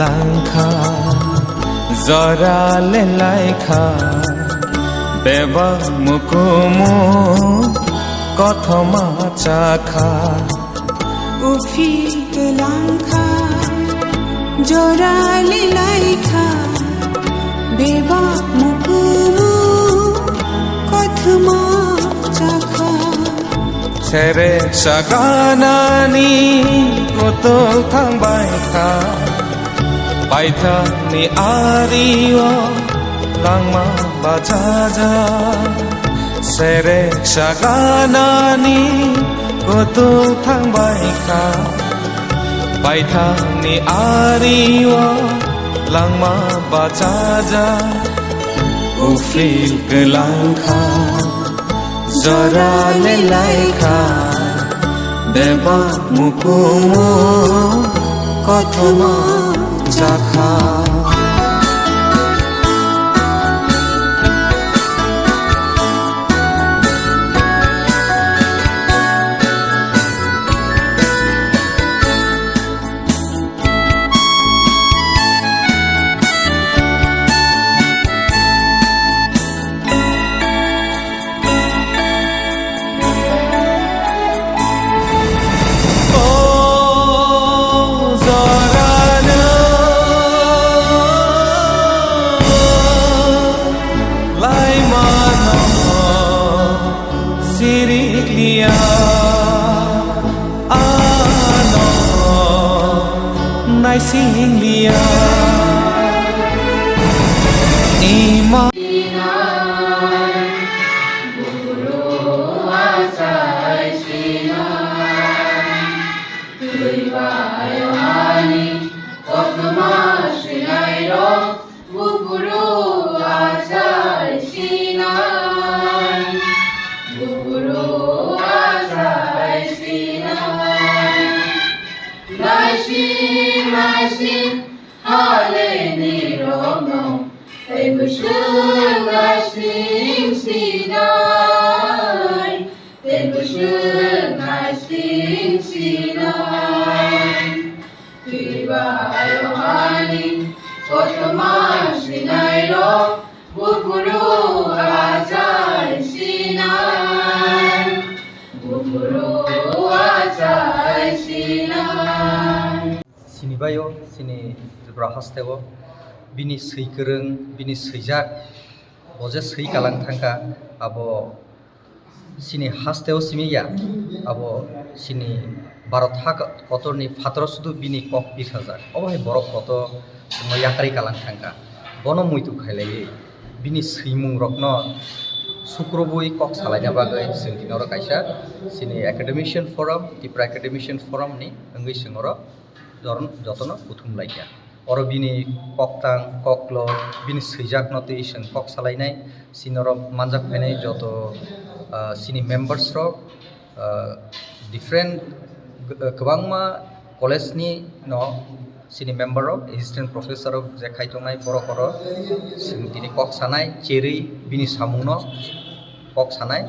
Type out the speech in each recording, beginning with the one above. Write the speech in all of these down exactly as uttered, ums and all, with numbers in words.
Langkha, jora le laikha, bebak mukumu kothoma chakha. Uphil kwlangkha, jora le laikha, bebak mukumu kothoma chakha. Sere saganani kutung thangbai kha, paithakni ario langma bachaja. Sere saganani kutung thangbai kha, paithakni ario langma bachaja. Uphil kwlangkha, jora le laikha, bebak mukumu kothoma chakha. O jorano laimano sirikliya. Ano naising liya. Ima Buphuru achai sinai, buphuru achai sinai. Naising, naising, haleni rokno, tei bwswk naising sinai, tei bwswk naising sinai. Twiba ayo ani kothoma sinairok, buphuru achai sinai, buphuru achai sinai. Sini bayo, sini Tripura hasteo, bini swi kwrwng, bini swijak, bo je swi kalang thangkha, abo Chini hasteo simi ya, abo chini Bharat ha kotorni phataro sudu bini kok birhajak. Obo hai borok kotor chwngno yakarwi kalang thangkha. Bono muitu khailaiwi bini swimung rokno sukrubwi kok salaina bagwi chwng tini oro kaisa chini Academician Forum, Tripura Academician Forum ni wngwi chwng oro jor-, jotono kuthum laikha. Oro bini koktang, koklo, bini swijakno twi chwng kok salainai. Chini oro manjak phainai joto, ah, chini members rok, ah, different, ah, kwbangma college ni no chini member rok, assistant professor rok je khai tongnai borok oro chwng tini kok sanai, cherwi bini samungno kok sanai.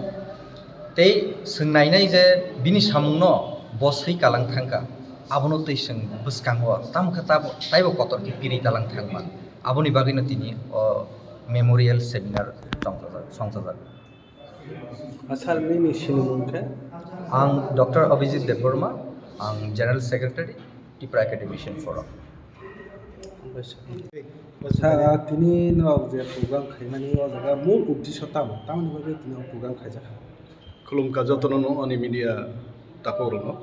Tei chwng nainai je bini samungno bo swi kalang thangkha, abono twi chwng bwskango tamo khe tabo, taibo kotor khe piri kalang thangma. Aboni bagwino tini o memorial seminar chongchajak, chongchajak. Sir, nini sinimung khe? Ang Doctor Abhijit Debbarma, ang General Secretary, Tripura Academician Forum. Sir, tini norok je program khaimani o jaga mul uddesho tamo, tamoni bagwi tini o program khaijakha? Khulumkha jotono no ani media takhuk rokno.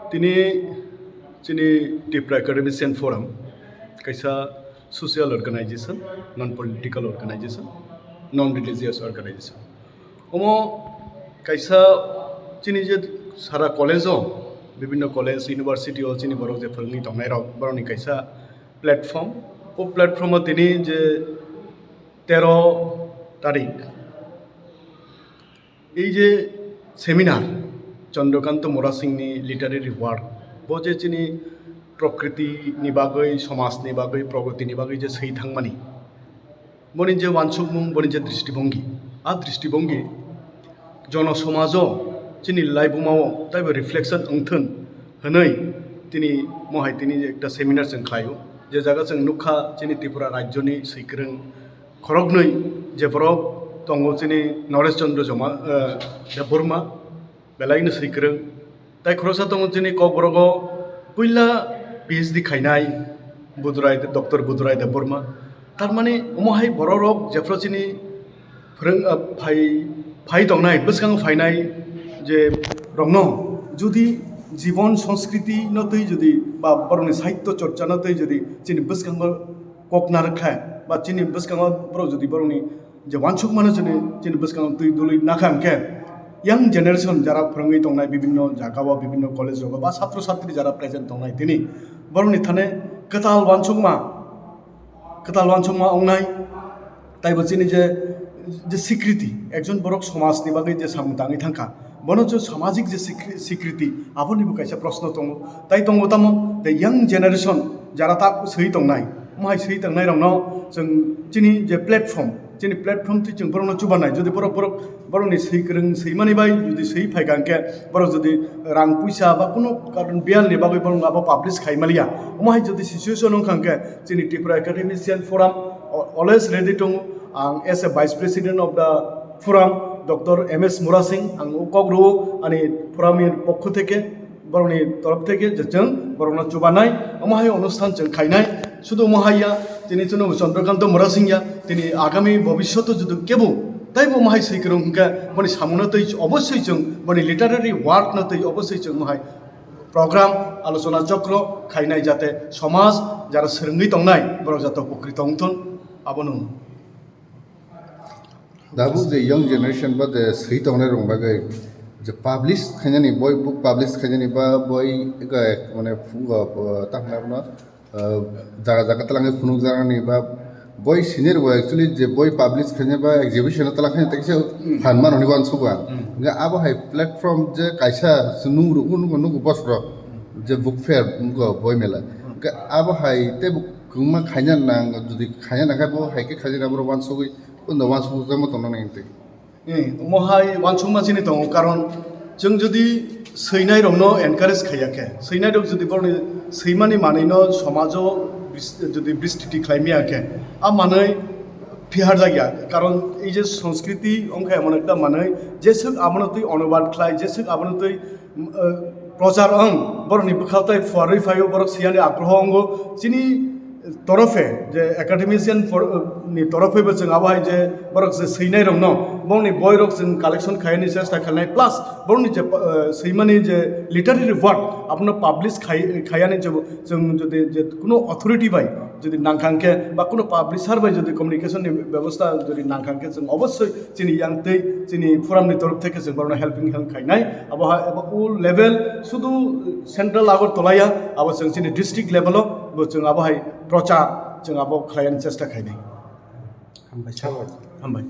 Tini chini Tripura Academician Forum kaisa social organization, non political organization, non religious organization. Omo kaisa chini je sara college o, bibhinno college, university o chini borok je phwrwngwi tongnai rok, borokni kaisa platform. O platform o tini je tero tarik, ei je seminar, Chandrakanta Murasingni literary work, bo je chini prokriti ni bagwi, somaj ni bagwi, progoti ni bagwi je swi thangmani, boni je uansukmung, boni je dristibongi, a dristibongi jono somajo chini laibumao taibo reflection wngthun hwnwi Tini mohai tini ekta seminar chwng khlaio, je jaga chwng nukha chini Tripura rajyoni swikwrwng khoroknwi je borok tongo chini Naresh Chandra Joma, eh, Debbarma, belaino swikwrwng. Tai khoroksa tongo chini Kokborok o puila P H D khainai Budurai, Doctor Budurai Debbarma. Tarmani omo hai borok rok jephru chini phwrwng, ah, phai, phai tongnai, bwskango phainai je rokno judi jibon sanskriti no twi judi ba borokni sahityo chorcha no twi judi chini bwskango kok narwk kha ba chini bwskango borok judi borokni je wansukmano chini, chini bwskango twi dului nakha hwnkhe young generation jara phwrwngwi tongnai bibinno jagao, bibinno college rogo ba satro satri jara present tongnai tini borokni thane kwtal wansukma, kwtal wansukma wngnai. Taibo chini je, je sikriti, ekjon borok somajni bagwi je samung tangwi thangkha, bono je samajik je sikri-, sikriti, abonibo kaisa proshno tongo. Tai tongo tamo, the young generation jara tak swi tongnai, mohai swi tongnai rokno chwng chini je platform, chini platform twi chwng borokno chubanai. Jodi borok, borok, borokni swi kwrwng swimani bai jodi swi phaikha hwnkhe, borok jodi rang puisa ba kuno karon biyalni bagwi borok abo publish khai maliya, omo hai jodi situation wngkha hwnkhe, chini Tripura Academician Forum, o-, always ready tongo. Ang as a Vice President of the Forum, Doctor M S Murasing, ang o kok rwo ani forum ni pokho theke, borokni torof theke je chwng borokno chubanai, omo hai onusthan chwng khainai. Sudu omo hai ya, tini chwngno Chandrakanta Murasing ya, tini agami bhobishoto judu kebo taibo omo hai swi kwrwng hwnkhe boni samungno twi obosoi chwng boni literary work no twi obosoi chwng omo hai program, alochona chokro khainai, jate somaj jara swrwngwi tongnai borok jate upokrit wngthun, abono. Tabuk je young generation ba je swi tongnai rok bagwi je publish khainani boi, book publish khainani ba boi, mane, phungo, uh, tamo hwnwi abono, uh, jaga jaga twlangwi phunukjaknani ba boi senior bo actually je boi publish khainai ba exhibition o twlang khainai, tei kisa Hmm. phan manoni uansukha. Hmm. Hwnkhe abo hai platform je kaisa se nung rwgo, nugo, nugo bosro Hmm. je book fair nugo boi mela. Hmm. Hwnkhe abo hai tei bo kwbangma khaina nang, jodi khaina nang khe bo hai khe khaina nang, borok uansugwi, uansukjakma tongna nang tei. Eh, omo hai uansukma chini tongo, karon chwng jodi swinai rokno encourage khaiya khe, swinai rok jodi borokni swimani manwino somajo bris-, jodi bristiti khlai maya khe, a manwi phihar jakya, karon ei je sanskriti wngkha emon ekta manwi, jeswk abono twi onubad khlai, jeswk abono twi, mm, eh, prochar wng, borokni bwkhao tai phuarwi phaio, borok swiyani agroho wngo, chini torofe, je academician for, ni torofe bo chwng abo hai je borok je swinai rokno, borokni boi rok chwng collection khainani chesta khainai, plus borokni je, eh, swimani je literary work abono publish khai-, khainani je chwng jodi je kuno authority bai jodi nangkha hwnkhe ba kuno publisher bai jodi communication ni bebostha jodi nangkha hwnkhe chwng obosoi chini yang tei chini forum ni torof theke chwng borokno helping hand khainai. Abo hai, abo o level sudu central Agartala ya, abo chwng chini district level o bo chwng abo hai prochar chwng abo khlaina chesta khainai. Hambai. Hambai.